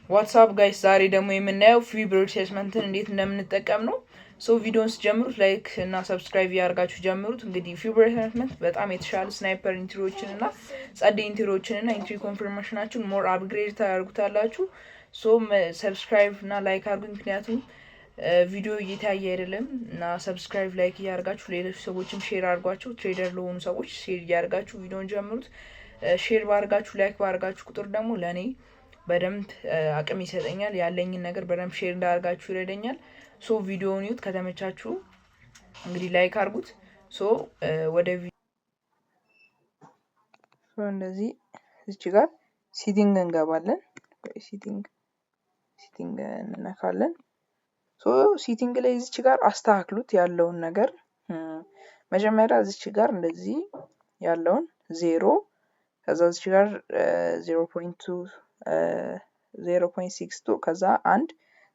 What's up guys፣ ዛሬ ደግሞ የምናየው Fib retracement ን እንዴት እንደምንጠቀም ነው። So ቪዲዮን ስጀምሩት like እና subscribe እያደርጋችሁ ጀምሩት። እንግዲህ Fib retracement በጣም የተሻለ sniper entry ዎችን እና ጸዴ entry ዎችን እና entry confirmation ኣችሁን more upgrade ታደርጉታላችሁ። So subscribe እና like አድርጉ፣ ምክንያቱም ቪዲዮ እየታየ አይደለም እና subscribe like እያደርጋችሁ ሌሎች ሰዎችም share አድርጓቸው፣ trader ለሆኑ ሰዎች share እያደርጋችሁ ቪዲዮን ጀምሩት። Share ባርጋችሁ like ባርጋችሁ ቁጥር ደግሞ ለእኔ በደንብ አቅም ይሰጠኛል። ያለኝን ነገር በደንብ share እንዳደርጋችሁ ይረዳኛል። So ቪዲዮውን ይዩት፣ ከተመቻችሁ እንግዲህ like አድርጉት። So ወደ እንደዚህ እዚች ጋር setting እንገባለን። Setting እንነካለን። So setting ላይ እዚች ጋር አስተካክሉት ያለውን ነገር። መጀመሪያ እዚች ጋር እንደዚህ ያለውን 0፣ ከዛ እዚች ጋር 0.2፣ 0.62፣ ከዛ 1፣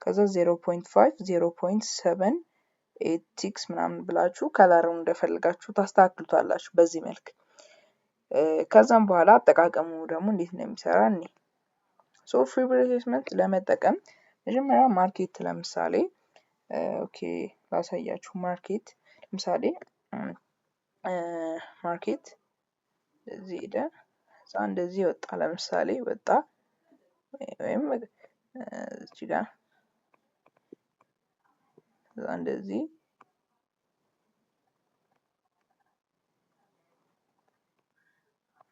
ከዛ 0.5፣ 0.786 ምናምን ብላችሁ color ኡን እንደፈልጋችሁ ታስተካክሉታላችሁ በዚህ መልክ። ከዛም በኋላ አጠቃቀሙ ደግሞ እንዴት እንደሚሰራ እኔ። So Fib retracement ለመጠቀም መጀመሪያ market ለምሳሌ፣ okay ላሳያችሁ። Market ለምሳሌ market እዚህ ሄደ፣ እዛ እንደዚህ ወጣ፣ ለምሳሌ ወጣ ወይም እዚህ ጋር እዛ እንደዚህ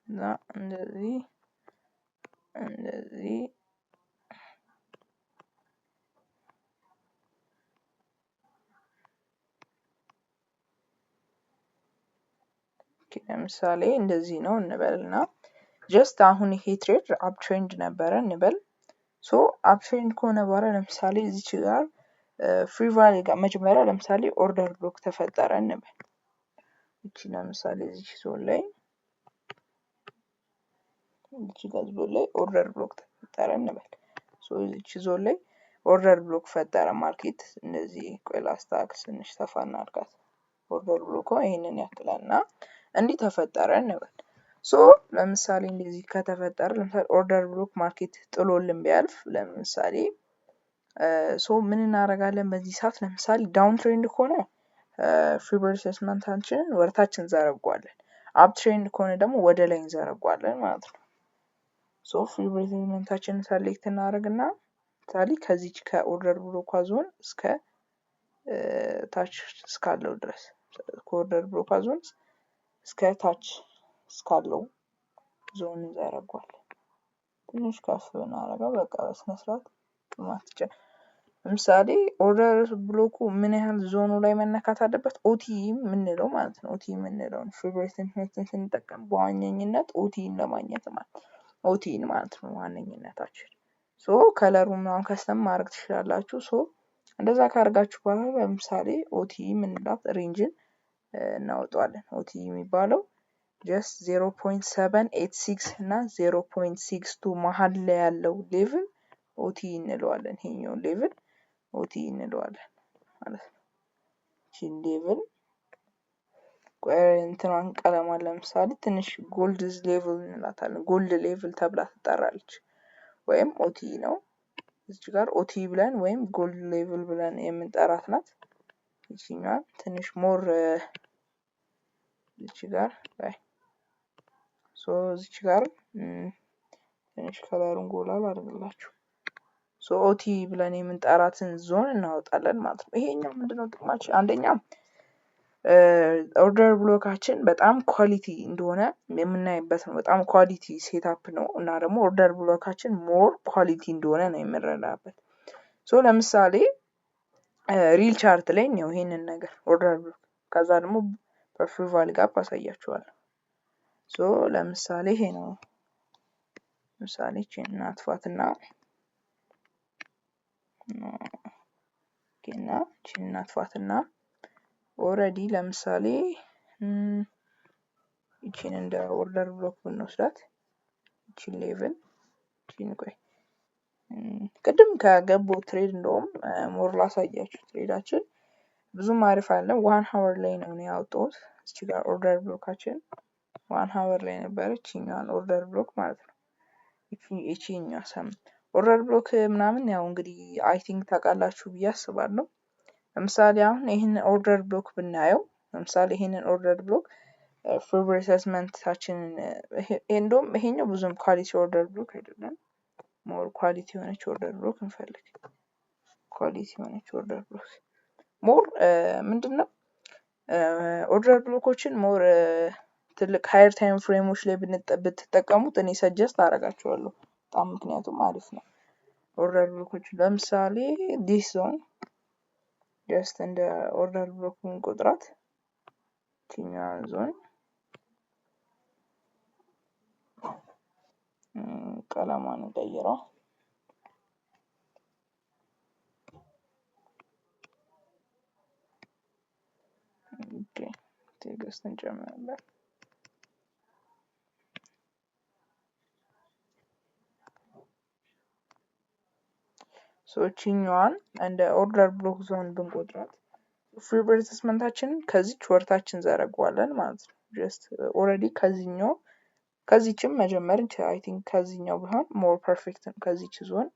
እና እንደዚህ እንደዚህ፣ ለምሳሌ እንደዚህ ነው እንበል እና just አሁን ይሄ trade uptrend ነበረ እንበል። So uptrend ከሆነ በኋላ ለምሳሌ እዚች ጋር fair value ጋር መጀመሪያ ለምሳሌ order block ተፈጠረ እንበል። እቺ ለምሳሌ እዚች ዞን ላይ፣ እዚች ጋር ዞን ላይ order block ተፈጠረ እንበል። So እዚች ዞን ላይ order block ፈጠረ market እንደዚህ። ቆይ ላስተካክል፣ ትንሽ ሰፋ እናድርጋት። Order block ይሄንን ያክላል እና እንዲህ ተፈጠረ እንበል። So ለምሳሌ እንደዚህ ከተፈጠረ፣ ለምሳሌ order block market ጥሎልን ቢያልፍ ለምሳሌ፣ so ምን እናደርጋለን በዚህ ሰዓት? ለምሳሌ downtrend ከሆነ Fib retracement ኣችንን ወደ ታች እንዘረጓለን። Uptrend ከሆነ ደግሞ ወደ ላይ እንዘረጓለን ማለት ነው። So Fib retracement ኣችንን select እናደርግና ለምሳሌ ከዚች ከ order block ኳ ዞን እስከ ታች እስካለው ድረስ፣ ከ order block ኳ ዞን እስከ ታች እስካለው ዞን እንዘረጓለን። ትንሽ ከፍ ብናደርገው በቃ በስነ ስርዓት ማትጨ ለምሳሌ order block ኡ ምን ያህል ዞኑ ላይ መነካት አለበት? OTE የምንለው ማለት ነው። OTE የምንለው Fib retracement ን ስንጠቀም በዋነኝነት OTE ን ለማግኘት ማለት፣ OTE ን ማለት ነው ዋነኝነታችን። So color ኡ ምናምን custom ማድረግ ትችላላችሁ። So እንደዛ ካደርጋችሁ በኋላ ለምሳሌ OTE የምንላት range ን እናወጣዋለን። OTE የሚባለው just 0.786 እና 0.62 መሀል ላይ ያለው level OTE እንለዋለን። ይሄኛውን level OTE እንለዋለን ማለት ነው። ይቺን level እንትኗን ቀለሟን ለምሳሌ ትንሽ gold level እንላታለን። Gold level ተብላ ትጠራለች። ወይም OTE ነው። እዚች ጋር OTE ብለን ወይም gold level ብለን የምንጠራት ናት። ይቺኛዋን ትንሽ more እዚች ጋር ላይ፣ so እዚች ጋር ትንሽ color ኡን ጎላ ላድርግላችሁ። So OTE ብለን የምንጠራትን ዞን እናወጣለን ማለት ነው። ይሄኛው ምንድነው ጥቅማችን? አንደኛ order block ኣችን በጣም quality እንደሆነ የምናይበት ነው። በጣም quality setup ነው እና ደግሞ order block ኣችን more quality እንደሆነ ነው የምንረዳበት። So ለምሳሌ real chart ላይ ነው ይሄንን ነገር order block፣ ከዛ ደግሞ በ fair value gap አሳያችኋለሁ። So ለምሳሌ ይሄ ነው። ለምሳሌ ይቺን እናጥፋትና እና ይቺን እናጥፋትና already ለምሳሌ ይቺን እንደ order block ብንወስዳት፣ ይቺን level፣ ይቺን፣ ቆይ ቅድም ከገባው trade እንደውም more ላሳያችሁ። Trade ኣችን ብዙም አሪፍ አይደለም። 1 hour ላይ ነው እኔ ያወጣሁት። እዚህ ጋር order block ኣችን 1 hour ላይ ነበረች። ይቺኛዋን order block ማለት ነው። ይቺኛዋ ሰም Order block ምናምን ያው እንግዲህ I think ታውቃላችሁ ብዬ አስባለሁ። ለምሳሌ አሁን ይህንን order block ብናየው፣ ለምሳሌ ይህንን order block Fib retracement ኣችንን፣ እንደውም ይሄኛው ብዙም quality order block አይደለም። More quality የሆነች order block እንፈልግ። Quality የሆነች order block more ምንድን ነው? Order block ኦችን more ትልቅ higher time frame ኦች ላይ ብትጠቀሙት እኔ suggest አደርጋችኋለሁ በጣም፣ ምክንያቱም አሪፍ ነው። Order block ኦች ለምሳሌ this zone just እንደ order block እንቆጥራት ይችኛዋን ዞን። ቀለሟን እንቀይረው። Okay፣ text እንጨምራለን። So ይችኛዋን እንደ order block zone ብንቆጥራት Fib retracement ኣችንን ከዚች ወርታችን ዘረጓለን ማለት ነው። Just already ከዚህኛው ከዚችም መጀመር እንችላለን። I think ከዚህኛው ቢሆን more perfect ነው። ከዚች ዞን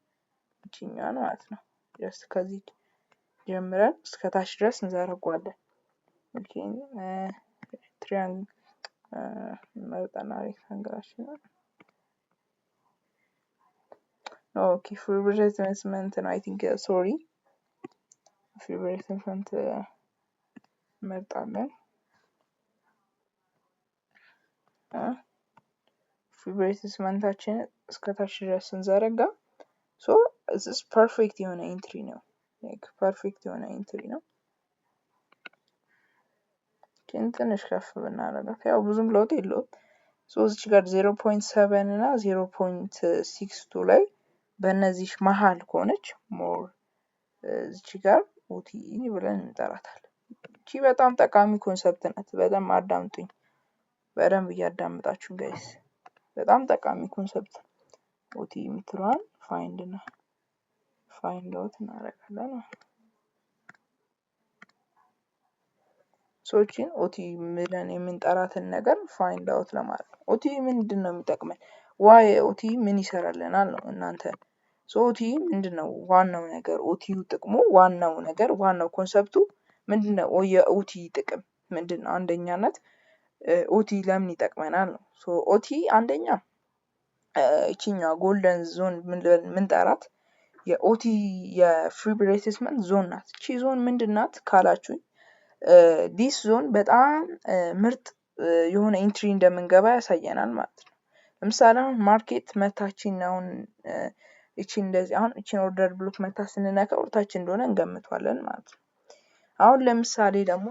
ይችኛዋን ማለት ነው። Just ከዚች ጀምረን እስከ ታች ድረስ እንዘረጓለን። Okay፣ triangle መርጠና rectangle ኣችንን፣ okay፣ Fib retracement ነው I think፣ sorry፣ Fib retracement እንመርጣለን። Fib retracement ኣችንን እስከ ታች ድረስ ስንዘረጋ so it's perfect የሆነ entry ነው። Like perfect የሆነ entry ነው። ግን ትንሽ ከፍ ብናደርጋት ያው ብዙም ለውጥ የለውም። So እዚች ጋር 0.7 እና 0.62 ላይ በእነዚህ መሀል ከሆነች more እዚች ጋር OTE ብለን እንጠራታለን። እቺ በጣም ጠቃሚ concept ናት። በደንብ አዳምጡኝ። በደንብ እያዳምጣችሁ guys። በጣም ጠቃሚ concept። OTE የምትለዋን find out እናደርጋለን። So ይችን OTE ብለን የምንጠራትን ነገር find out ለማድረግ OTE ምንድን ነው የሚጠቅመን? Why OTE ምን ይሰራልናል ነው እናንተ። So OTE ምንድን ነው ዋናው ነገር? OTE ው ጥቅሙ ዋናው ነገር ዋናው concept ኡ ምንድን ነው? የ OTE ጥቅም ምንድን ነው? አንደኛነት OTE ለምን ይጠቅመናል ነው። So OTE አንደኛ ይችኛዋ golden zone ምንጠራት የ OTE የ Fib retracement zone ናት። እቺ ዞን ምንድን ናት ካላችሁኝ this zone በጣም ምርጥ የሆነ entry እንደምንገባ ያሳየናል ማለት ነው። ለምሳሌ አሁን market መታችን አሁን እቺ እንደዚህ አሁን እቺን order block መታ ስንነካ ወርታችን እንደሆነ እንገምቷለን ማለት ነው። አሁን ለምሳሌ ደግሞ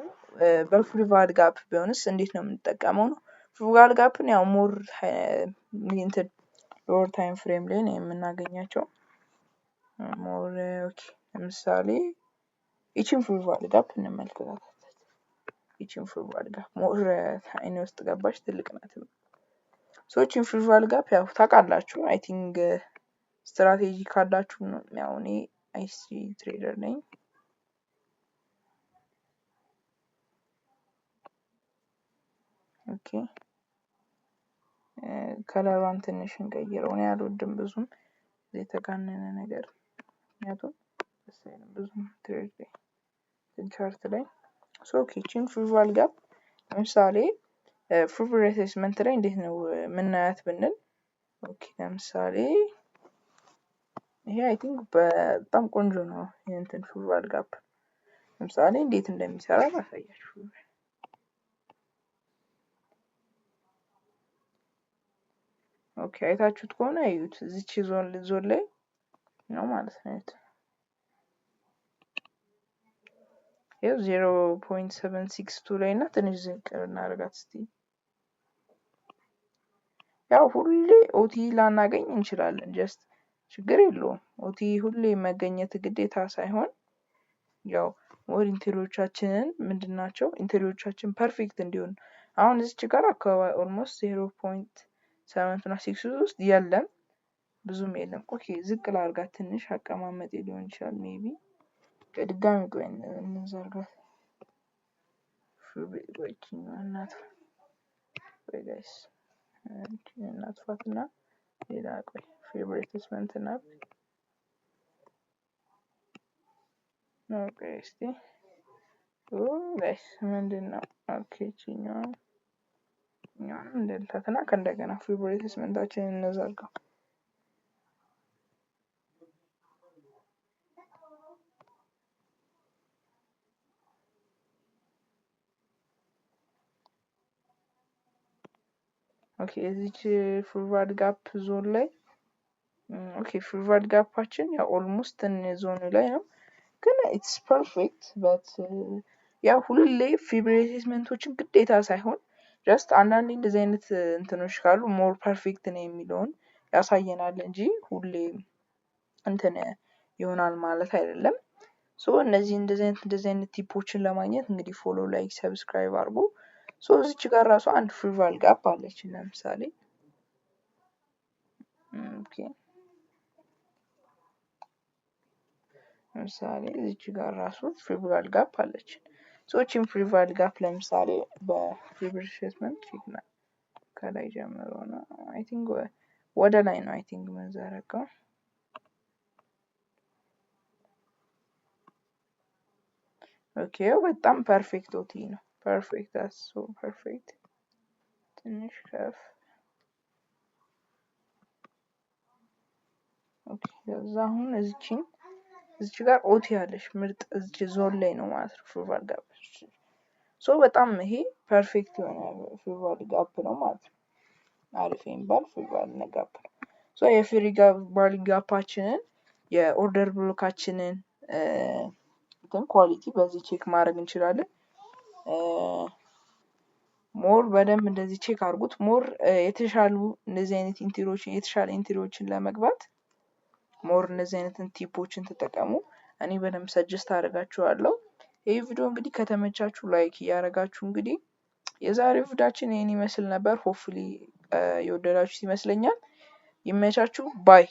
በ fair value gap ቢሆንስ እንዴት ነው የምንጠቀመው ነው። Fair value gap ን ያው more እንትን lower time frame ላይ ነው የምናገኛቸው። More okay፣ ለምሳሌ ይቺን fair value gap እንመልከታት። ይቺን fair value gap more አይኔ ውስጥ ገባች፣ ትልቅ ናት። So ይቺን fair value gap ያው ታውቃላችሁ፣ I think strategy ካላችሁ ነው። ያው እኔ ICT trader ነኝ። Okay፣ color ሯን ትንሽ እንቀይረው። እኔ አልወድም ብዙም የተጋነነ ነገር፣ ምክንያቱም ደስ አይልም ብዙም trade ላይ chart ላይ። So okay፣ ይቺን fair value gap ለምሳሌ Fib retracement ላይ እንዴት ነው የምናያት ብንል፣ okay፣ ለምሳሌ ይሄ I think በጣም ቆንጆ ነው። የእንትን fair value gap ለምሳሌ እንዴት እንደሚሰራ ላሳያችሁ። Okay፣ አይታችሁት ከሆነ እዩት። እዚች ዞን ላይ ነው ማለት ነው። እዩት። ይኸው 0.762 ላይ እና ትንሽ ዝቅ እናደርጋት እስቲ። ያው ሁሌ OTE ላናገኝ እንችላለን። Just ችግር የለውም። OTE ሁሌ መገኘት ግዴታ ሳይሆን ያው more entry ዎቻችንን ምንድን ናቸው entry ዎቻችን perfect እንዲሆን። አሁን እዚች ጋር አካባቢ almost 0.7 እና ሲክስ ውስጥ የለም፣ ብዙም የለም። Okay፣ ዝቅ ላርጋት ትንሽ፣ አቀማመጤ ሊሆን ይችላል maybe። ከድጋሚ ቆይ እንዘርጋት። እናት ቆይ guys፣ እናጥፋትና ሌላ ቆይ Fib retracement እናድርግ። Okay፣ እስቲ guys፣ ምንድን ነው? Okay፣ ችኛዋን እኛንም እንደልታትና ከእንደገና Fib retracement ኣችንን እንዘርጋው። Okay፣ እዚች fair value gap zone ላይ፣ okay፣ fair value gap ኣችን ያው almost zone ኑ ላይ ነው፣ ግን it's perfect, but ያው ሁሌ Fib retracement ኦችን ግዴታ ሳይሆን just አንዳንዴ እንደዚህ አይነት እንትኖች ካሉ more perfect ነው የሚለውን ያሳየናል እንጂ ሁሌ እንትን ይሆናል ማለት አይደለም። So እነዚህ እንደዚህ አይነት tip ኦችን ለማግኘት እንግዲህ follow፣ like፣ subscribe አድርጉ። So እዚች ጋር ራሱ አንድ fair value gap አለች። ለምሳሌ፣ okay፣ ለምሳሌ እዚች ጋር ራሱ fair value gap አለች። So እቺን fair value gap ለምሳሌ በ Fib retracement check ከላይ ጀምሮ ነው፣ I think ወደ ላይ ነው I think መዘረጋው። Okay፣ በጣም perfect OTE ነው። Perfect, that's so perfect። ትንሽ ከፍ፣ okay። ከዛ አሁን እዚች ጋር OTE አለች፣ ምርጥ እዚች ዞን ላይ ነው ማለት ነው fair value gap። So በጣም ይሄ perfect የሆነ fair value gap ነው ማለት ነው። አሪፍ የሚባል fair value gap ነው። So የ fair value gap ኣችንን፣ የ order block ኣችንን እንትን quality በዚህ check ማድረግ እንችላለን። More በደንብ እንደዚህ check አድርጉት። More የተሻሉ እንደዚህ አይነት entry ዎችን፣ የተሻለ entry ዎችን ለመግባት more እንደዚህ አይነትን tip ኦችን ተጠቀሙ። እኔ በደንብ suggest አደርጋችኋለሁ። ይህ ቪዲዮ እንግዲህ ከተመቻችሁ like እያደረጋችሁ፣ እንግዲህ የዛሬው ቪዲዮአችን ይህን ይመስል ነበር። Hopefully የወደዳችሁት ይመስለኛል። ይመቻችሁ። Bye.